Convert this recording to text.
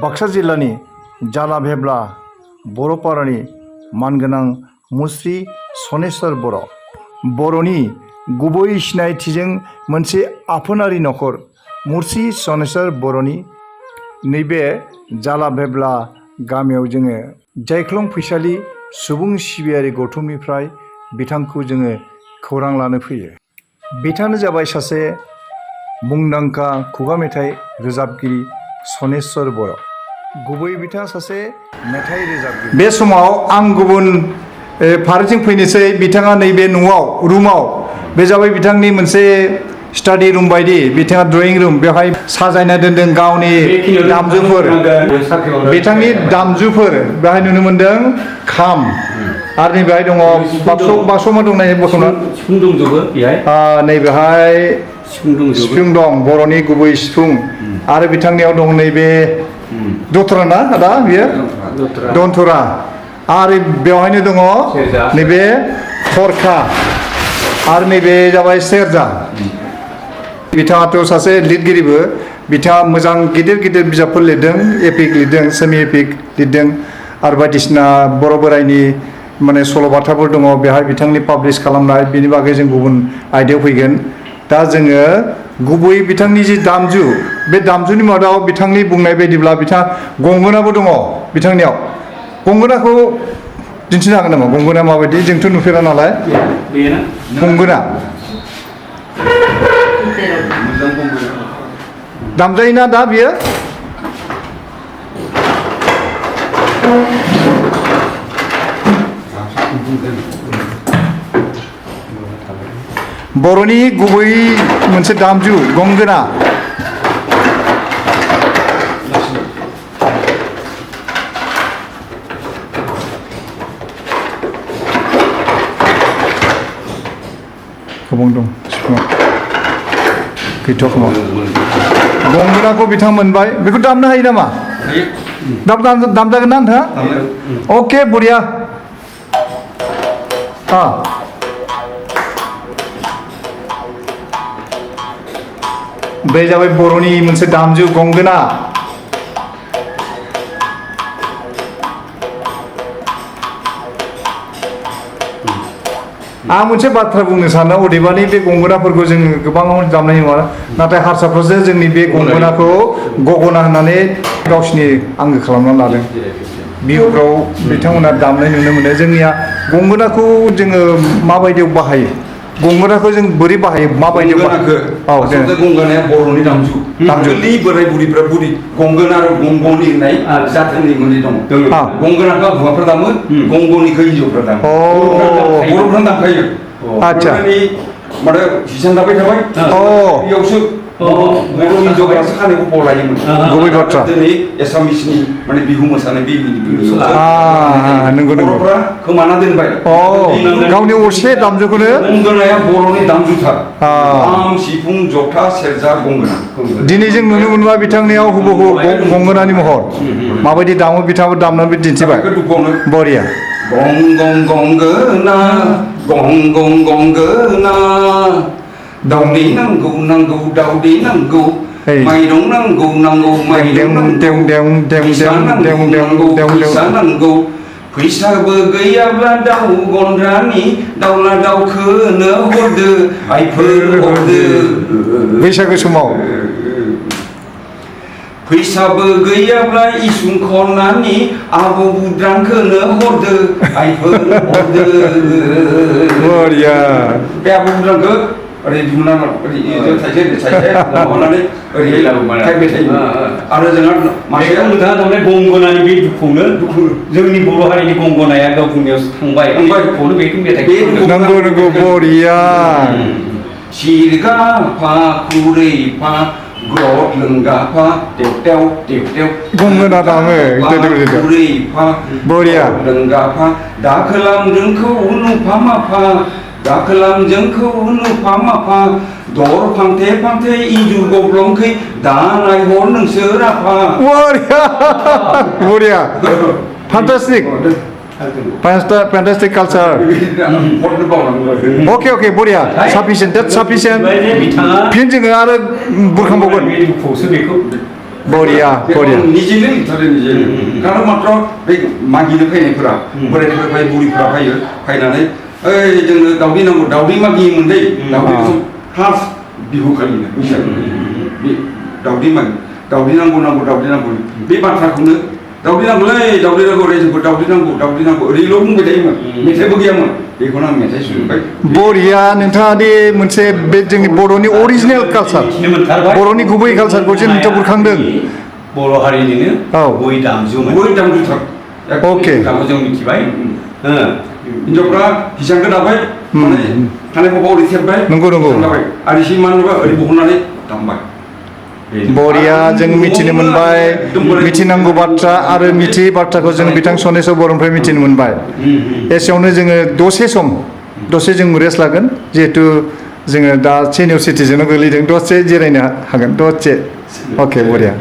बाक्सा जिल्लानि जाला भेब्ला बर'पारानि मानगोनां मुस्रि सनेस्वर बर' बर'नि गुबै सिनायथिजों मोनसे आफोनारि नखर मुस्रि सनेस्वर बर'नि नैबे जाला भेब्ला गामियाव जोङो जायख्लं फैसालि सुबुं सिबियारि गौथुमनिफ्राय बिथांखौ जोङो खौरां लानो फैयो। बिथाङानो जाबाय सासे मुंदांखा खुगा मेथाइ रोजाबगिरि सनेस्वर बर'। गुबै बिथाङा सासे मेथाइ रोजाबगिरि। बे समाव आं गुबुन फारसेथिं फैनोसै। बिथाङा नैबे न'आव रुमाव बे जाबाय बिथांनि मोनसे स्टाडि रुम बायदि, बिथाङा ड्रयिं रुम, बेवहाय साजायना दोनदों गावनि दामजुफोर, बिथांनि दामजुफोर बेवहाय नुनो मोन्दों। खाम आरो नैबेहाय दङ बाक्स मा दं नाय बसना सिफुं दंजोबो बेहाय। नैबेहाय सिफुं दं, बर'नि गुबै सिफुं। आरो बिथांनियाव दं नैबे दथरा ना आदा बियो दनथरा। आरो बेवहायनो दङ नैबे थरखा आरो नैबे जाबाय सेरजा। बिथाङाथ' सासे लिरगिरिबो। बिथाङा मोजां गिदिर गिदिर बिजाबफोर लिरदों, एपिक लिरदों, सेमि एपिक लिरदों आरो बायदिसिना बर' बोराइनि माने सल'बाथाफोर दङ बेहाय बिथांनि पाब्लिश खालामनाय। बिनि बागै जों गुबुन आयदायाव फैगोन। दा जोङो गुबै बिथांनि जि दामजु, बे दामजुनि मादाव बिथांनि बुंनाय बायदिब्ला बिथाङा गंगोनाबो दङ बिथांनियाव। गंगोनाखौ दिन्थिनो हागोन नामा? गंगोना माबायदि? जोंथ' नुफेरा नालाय। गंगोना दामजायोना दा बियो? बर'नि गुबै मोनसे दामजु गंगोना। गोबां दं सिफुङाव गैथ'आ खोमा। गंगोनाखौ बिथां मोनबाय। बेखौ दामनो हायो नामा? दामजागोन ना नोंथाङा? अके बरिया। बे जाबाय बर'नि मोनसे दामजु गंगोना। आं मोनसे बाथ्रा बुंनो सानो, अदेबानि बे गंगोनाफोरखौ जोङो गोबाङाव दामनाय नङा, नाथाय हारसाफ्रासो जोंनि बे गंगोनाखौ गगना होननानै गावसिनि आंगो खालामनानै लादों। बिहुफ्राव बिथांमोना दामनाय नुनो मोनो। जोंनिया गंगोनाखौ जोङो माबायदियाव बाहायो? गंगोनाखौ जों बोरै बाहायो? माबायदियाव बाहायो? गंगोनाया बर'नि दामजु। दामजुनि बोराय बुरिफ्रा गंगोना आरो गंगनि होननाय जाथोनि मोननै दं। गंगोनाखौ हौवाफ्रा दामो, गंगनिखौ हिन्जावफ्रा दामो। बर'फ्रानो दामखायो। आच्छा माने हिसान दाबाय थाबाय बेयावसो बर' हिन्जावफ्रासो खानायखौ बलायोमोन। गुबै बाथ्रा। दिनै एसामिसनि माने बिहु मोसानाय नंगौ नंगौ बर'फ्रा खोमाना दोनबाय। गावनि असे दामजुखौनो। गंगोनाया बर'नि दामजुथार। खाम, सिफुं, जथा, सेरजा, गंगोना। दिनै जों नुनो मोनबा बिथांनियाव हुबहु गंगोनानि महर माबायदि दामो बिथाङाबो दामनानै दिन्थिबाय। बरिया। गं गं गंगोना गं गं गंगोना दाउदै नांगौ नांगौ दाउदै नांगौ, माइरं नांगौ नांगौ माइरं नांगौ, फैसा नांगौ, फैसाबो गैयाब्ला दाउ गन्द्रानि दाउला दाउखौनो हरदो आइफोर हरदो। बैसागो समाव फैसाबो गैयाब्ला इसिं खनानि आबौ बुद्रांखौनो हरदो आइफोर हरदो। बरिया। बे आबौ बुद्रांखौ ओरै दिहुननानै थाइसे माबानानै ओरै थाइबाय थायो। आरो जोंहा मासेयाव नोंथाङा थारमाने गंगनानि बे दुखुनो जोंनि बर' हारिनि गंगनाया गावनियाव थांबाय। बेखौ मेथाइ नंगौ नंगौ बरिया। सिरगाफा खुरैफा ग्रद लोंगाफा टेवटेव टेवटेव गंगोना दामो। बरिया। लोंगाफा दाखोलाम जोंखौ नुफा माफा, दाखोलाम जोंखौ नुफा माफा, दर फांथे फांथे इन्जुर गब्लंखै दानाय हर नोंसोर आफा। बरिया बरिया। फैन्टास्टिक fantastic culture. Okay okay बरिया. Sufficient, that's sufficient. फिन जोङो आरो बुरखांबावगोन। बरिया बरिया निजेनो लिरथारो निजेनो कारण मात्र बे मागिनो फैनायफोरा बोरायनिफ्राय बुरिफोरा फैयो फैनानै ओइ जोंनो दावदै नांगौ दावदै मागियोमोन दै दावदैखौ फार्स्ट बिहु खालिनो बैसागु बे दावदै नांगौ दावदै नांगौ बे बाथ्राखौनो दावदै नांगौलै दावदै नांगौ रायजोफोर दावदै नांगौ ओरैल' बुंबाय थायोमोन मेथाइबो गैयामोन बेखौनो आं मेथाइ सुजुबाय बरिया नोंथाङा दि मोनसे बे जोंनि बर'नि अरिजिनेल कालचार बर'नि गुबै कालचारखौ जे नोंथाङा बुरखांदों बर' हारिनिनो गुबै दामजुथार अके दामखौ जों मिथिबाय हिन्जावफ्रा हिसानखौ दाबाय माने खानाय खबाव ओरै थेबबाय नंगौ आरो एसे मा होनोबा ओरै बहननानै दामबाय बरिया जों मिथिनो मोनबाय मिथिनांगौ बाथ्रा आरो मिथियै बाथ्राखौ जों बिथां सनेस्वर बर'निफ्राय मिथिनो मोनबाय एसेयावनो जोङो दसे जों रेस्ट लागोन जिहेथु जोङो दा सिनियर सिटिजेनाव गोलैदों दसे जिरायनो हागोन दसे अके बरिया